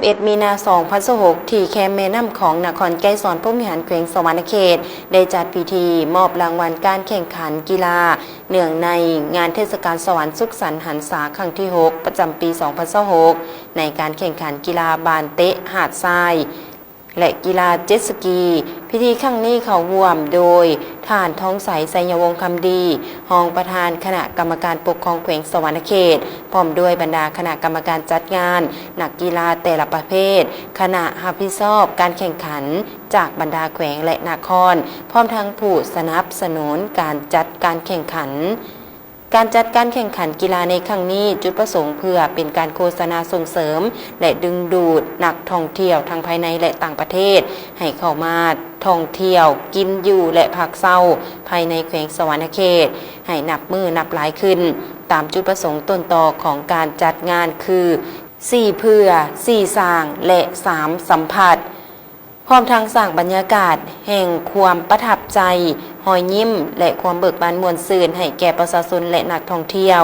ເອັດ ມີນາ ສອງພັນຊາວຫົກ ທີ່ແຄມແມ່ນ້ຳຂອງ ນະຄອນໄກສອນພົມວິຫານ ແຂວງສະຫວັນນະເຂດ ໄດ້ຈັດພິທີມອບລາງວັນການແຂ່ງຂັນກິລາ ເນື່ອງໃນງານເທດສະການສະຫວັນສຸກສັນຫັນສາຄັ້ງທີຫົກ ປະຈຳປີສອງພັນຊາວຫົກ ໃນການແຂ່ງຂັນກິລາບານເຕະຫາດຊາຍ ແລະ ກິລາເຈັດສະກີ. ພິທີຄັ້ງນີ້ເຂົ້າຮ່ວມໂດຍ ທ່ານ ທອງໃສ ໄຊຍະວົງຄຳດີ ຮອງປະທານຄະນະກຳມະການປົກຄອງແຂວງສະຫວັນນະເຂດ, ພ້ອມດ້ວຍບັນດາຄະນະກຳມະການຈັດງານ, ນັກກິລາແຕ່ລະປະເພດ, ຄະນະຮັບຜິດຊອບການແຂ່ງຂັນຈາກບັນດາແຂວງ ແລະ ນະຄອນ, ພ້ອມທັງຜູ້ສະໜັບສະໜູນການຈັດການແຂ່ງຂັນ. ການຈັດການແຂ່ງຂັນກິລາໃນຄັ້ງນີ້ ຈຸດປະສົງເພື່ອເປັນການໂຄສະນາສົ່ງເສີມ ແລະ ດຶງດູດນັກທ່ອງທ່ຽວທັງພາຍໃນ ແລະ ຕ່າງປະເທດ ໃຫ້ເຂົ້າມາທ່ອງທ່ຽວ, ກິນຢູ່ ແລະ ພັກເຊົາພາຍໃນແຂວງສະຫວັນນະເຂດ ໃຫ້ນັບມື້ນັບຫຼາຍຂຶ້ນ, ຕາມຈຸດປະສົງຕົ້ນຕໍຂອງການຈັດງານຄື ສີ່ເພື່ອ, ສີ່ສ້າງ ແລະ ສາມສຳຜັດ. ພ້ອມທັງສ້າງບັນຍາກາດແຫ່ງຄວາມປະທັບໃຈ, ຮອຍຍິ້ມ ແລະ ຄວາມເບີກບານມ່ວນຊື່ນໃຫ້ແກ່ປະຊາຊົນ ແລະ ນັກທ່ອງທ່ຽວ.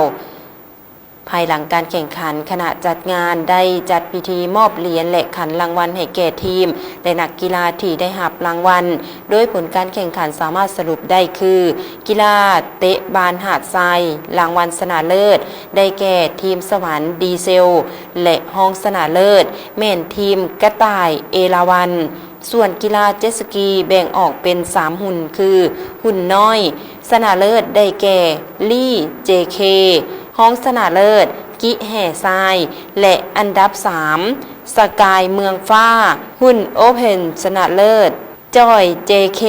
ພາຍຫຼັງການແຂ່ງຂັນ, ຄະນະຈັດງານໄດ້ຈັດພິທີມອບຫຼຽນ ແລະ ຂັນລາງວັນໃຫ້ແກ່ທີມ ແລະ ນັກກິລາທີ່ໄດ້ຮັບລາງວັນ. ໂດຍຜົນການແຂ່ງຂັນສາມາດສະຫຼຸບໄດ້ຄື ກິລາເຕະບານຫາດຊາຍ, ລາງວັນຊະນະເລີດໄດ້ແກ່ທີມສະຫວັນດີເຊວ ແລະ ຮອງຊະນະເລີດແມ່ນທີມກະຕ່າຍເອລາວັນ. ສ່ວນກິລາເຈັດສະກີແບ່ງອອກເປັນສາມຮຸ່ນຄື ຮຸ່ນນ້ອຍ ຊະນະເລີດໄດ້ແກ່ ລີ ເຈເຄ, ຮອງຊະນະເລີດ ກິແຫ່ຊາຍ ແລະ ອັນດັບສາມ ສະກາຍເມືອງຟ້າ, ຮຸ່ນໂອເພັນ ຊະນະເລີດ ຈອຍ ເຈເຄ,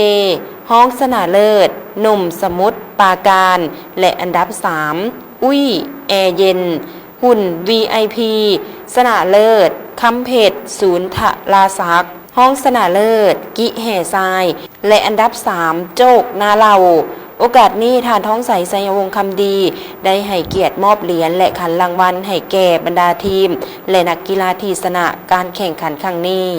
ຮອງຊະນະເລີດ ໜຸ່ມສະໝຸດປາການ ແລະ ອັນດັບສາມ ອຸ້ຍ ແອເຢັນ, ຮຸ່ນ ວີໄອພີ ຊະນະເລີດ ຄຳເພັດ ສູນທະລາສັກ, ຮອງຊະນະເລີດ ກິແຫ່ຊາຍ ແລະ ອັນດັບສາມ ໂຈກນາເຫຼົ່າ. ໂອກາດນີ້ ທ່ານ ທອງໃສ ໄຊຍະວົງຄຳດີ ໄດ້ໃຫ້ກຽດມອບຫຼຽນ ແລະ ຂັນລາງວັນໃຫ້ແກ່ບັນດາທີມ ແລະ ນັກກິລາທີ່ຊະນະການແຂ່ງຂັນຄັ້ງນີ້.